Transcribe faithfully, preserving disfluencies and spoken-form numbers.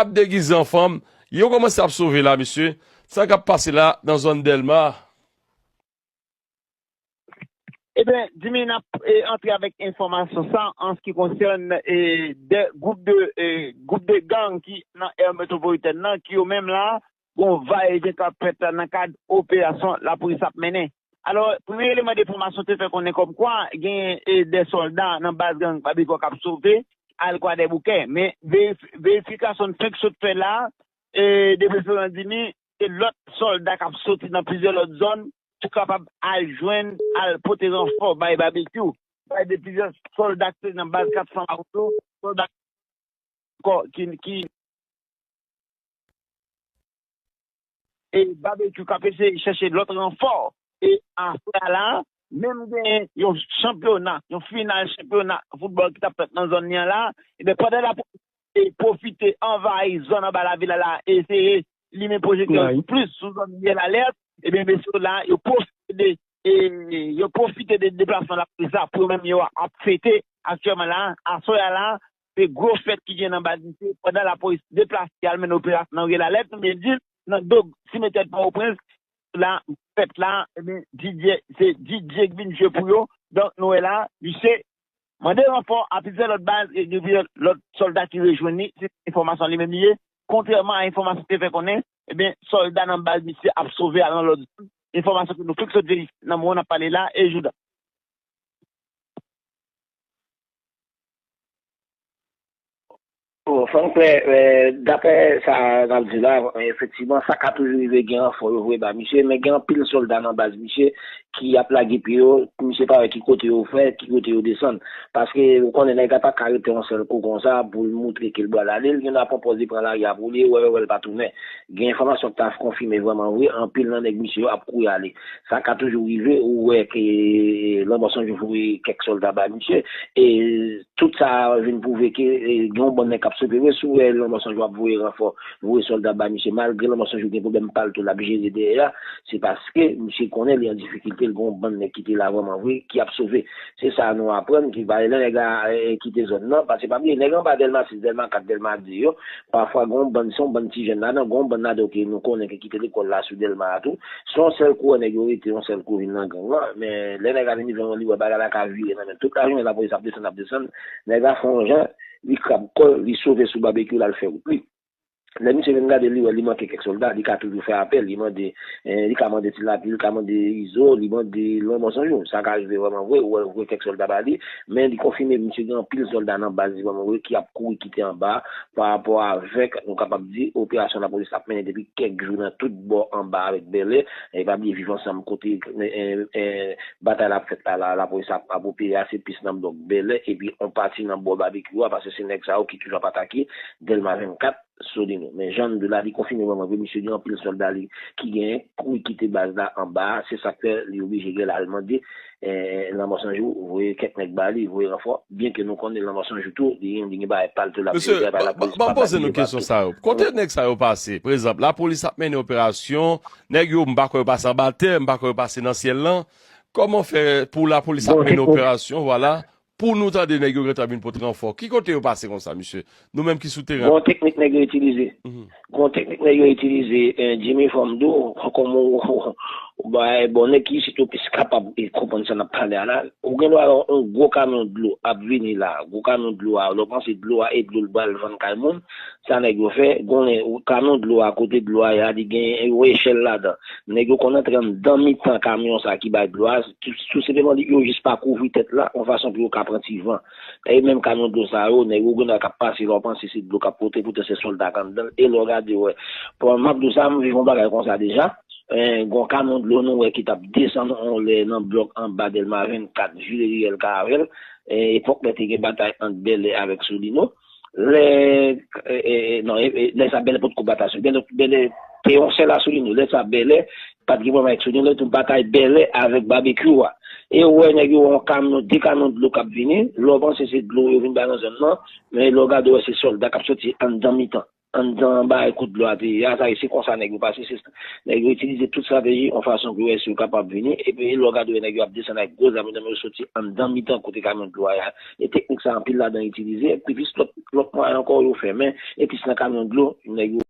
ap degize an fanm, yo kòmanse ap sove la, mesye. Sa k ap pase la nan zòn Dèlma? Ebyen, Jimmy, n ap eh, antre avèk enfòmasyon sa an se ki konsène eh, de gwoup de eh, gwoup de gang ki nan area metwopolitèn nan, ki yo menm la, gon vayejen k ap fèt la nan kad operasyon lapolis ap mennen. Alò, premye eleman de enfòmasyon te fè konnen kòmkwa gen eh, de sòlda nan baz gang Babikò k ap sove al Kwadèboukè. Men verif- verifikasyon n fenk sot fè la, eh, de preferans Jimmy, se lòt sòlda k ap soti nan plizyè lòt zòn pou kapab al jwenn, al pote ranfò bay Babekyou. Bay de plizyè sòlda ki te nan baz kat san la yo, sòlda ankò ki, ki e Babekyou k ap eseye chèche lòt ranfò. E aswè a la, menm gen yon chanpyona, yon final chanpyona foutbòl ki t ap fèt nan zòn li an la, ebyen pandan lapolis te pwofite anvayi zòn anba lavil la, eseye limen pwojektè yo plis sou zòn Bèl Alèt, ebyen mesye yo la, yo pwofite de e yo pwofite de deplasman lapolis la pou yo menm yo ap fete aktyèlman la. Aswè a la, se gwo fèt ki gen nan baz misye pandan lapolis deplase al mennen operasyon nan Bèl Alèt, nou byen di, nan do simetyè Pòtoprens la, fèt la, ebyen, DJ, se DJ k vin jwe pou yo. Donk, nou wè la, misye mande ranfò a plizyè lòt baz e gen plizyè lòt sòlda ki rejwenn li. Se enfòmasyon li menm li ye. Kontrèman a enfòmasyon ki te fè konnen, ebyen, sòlda nan baz misye ap sove al nan lòt zòn. Enfòmasyon ke nou fèk sot verifye nan moman n ap pale la e jouda. Bon, fò n klè, eh, daprè sa n ap di la, eh, efektivman, sa ka toujou rive gen ranfò yo voye ba misye, men gen anpil sòlda nan baz misye ki ap lage pye yo, misye pa wè ki kote yo fè, ki kote yo desann. Paske ou konnen nèg la pa ka rete yon sèl kou konsa pou l moutre ke l bral ale, l gen dwa pran pòz li pran lari a pou li, wè, wè, wè, l pa tounen. Gen enfòmasyon k ta konfime vrèman vre, anpil nan nèg misye yo ap kouri ale. Sa ka toujou rive, ou wè ke Lanmò San Jou voye kèk sòlda ba misye, e tout sa vin pwouve ke e, gen yon bann nèg k ap sove vre, si w wè Lanmò San Jou ap voye ranfò, voye sòlda ba misye, malgre Lanmò San Jou gen pwoblèm pa l tou, l ap jere dèyè a, se paske misye konnen li an difikilte, l gen yon bann nèg ki te la vrèman vre, ki ap sove. Se sa nou aprann, ki pale lè nèg la eh, kite zòn nan, paske pa bliye, nèg anba Dèlma sis, Dèlma kat, Dèlma de yo, pafwa gen yon bann, se yon bann ti jèn ladan, gen yon bann ladan ke nou konnen ki kite lekòl la sou Dèlma a tou. Se yon sèl kou wè nèg yo rete, yon sèl kou vin nan gang lan, men lè nèg la vin rive yon li wè bagay la ka vire nan men l. Tout lajounen lapolis ap desann, ap desann, nèg la fè yon jan, li krab kò l, li sove sou Babekyou, l al fè wout li. Lè misye vin gade, li wè li manke kèk sòlda, li ka toujou fè apèl, li mande, eh, li ka mande Ti Lapli, li ka mande Izo, li mande Lanmò San Jou. Sa ka rive vrèman vre, ou wè, ou wè kèk sòlda ba li, men li konfime misye gen anpil sòlda nan baz li vrèman vre ki ap kouri kite anba a, pa rapò avèk, nou kapab di, operasyon lapolis ap mennen depi kèk jou nan tout bò anba avèk Bèlè. E pa bliye Viv Ansanm kote eh, eh, batay la ap fèt la, la, lapolis ap, ap opere a, se plis nan blòk Bèlè, epi yon pati nan bò Babekyou a, paske se nèg sa yo ki toujou ap atake Dèlma vennkat, Solino. Men jan n di w la, li konfime vrèman vre, misye gen anpil sòlda li ki genyen, kouri kite baz la anba a, se sa k fè li oblije genlè al mande eh, Lanmò San Jou voye kèk nèg ba li, voye ranfò, byen ke nou konnen Lanmò San Jou tou, li gen, li gen bagay pa l tou l ap jere, bagay pa l ap poze, pa l ap jere, pa l ap tou. Kote nèg sa yo pase? Pa egzanp, lapolis ap mennen operasyon, nèg yo, m pa kwè yo pase anba tè, m pa kwè yo pase nan syèl lan. Kòman fè pou lapolis ap mennen operasyon, vwala, pou nou tande nèg yo gentan vin pote ranfò? Ki kote yo pase konsa, mesye? Nou menm ki sou teren an. Bon teknik nèg yo itilize. Gon teknik nèg yo itilize, eh, Jimmy, fò m di w, kòm ou, ou bay, bon, nèg ki isit yo plis kapab e konprann sa n ap pale a la. Ou gen dwa wè yon gwo kamyon dlo ap vini la, gwo kamyon dlo a, lè w panse dlo a e dlo l pral vann kay moun, sa nèg yo fè, gon kamyon dlo a, kote dlo a ye a, li gen yon echèl ladan. Nèg yo konn antre anndan mitan kamyon sa ki bay dlo a, tou, tou senpleman yo jis pa kouvri tèt la, yon fason pou yo ka pran ti van. E menm kamyon dlo sa yo, nèg yo gen dwa k ap pase la, w panse se dlo k ap pote, poutan se sòlda k anndan l. E lè w gade, w wè. Bon, m ap di w sa, m viv yon bagay konsa deja. Eh, gen yon kamyon dlo nou wè ki t ap desann yon lè nan blòk anba Dèlma vennkat, vire riyèl Karavèl. Eh, epòk lè te gen batay ant Bèlè avèk Solino. Lè, eh, eh, non, eh, eh, lè sa Bèlè potko batay sou. Bèlè, Bèlè te yon sèl a Solino. Lè sa Bèlè pa t gen pwoblèm avèk Solino, lè tou batay Bèlè avèk Babekyou a. E w wè nèg yo yon kamyon, de kamyon dlo k ap vini, lè w panse se dlo yo vin bay nan zòn nan, men lè w gade w wè se sòlda k ap soti anndan mitan. anndan bagay kot dlo a te ye a, sa vle di se konsa nèg yo pase, se nèg yo itilize tout estrateji yon fason pou yo wè si yo kapab vini, epi lè w gade wè nèg yo ap desann ak gwo zam yo nan men yo soti anndan mitan kote kamyon dlo a ye a. E teknik sa anpil ladan itilize, epi plis lòt lòt mwayen ankò yo fèmen, e plis nan kamyon dlo, nèg yo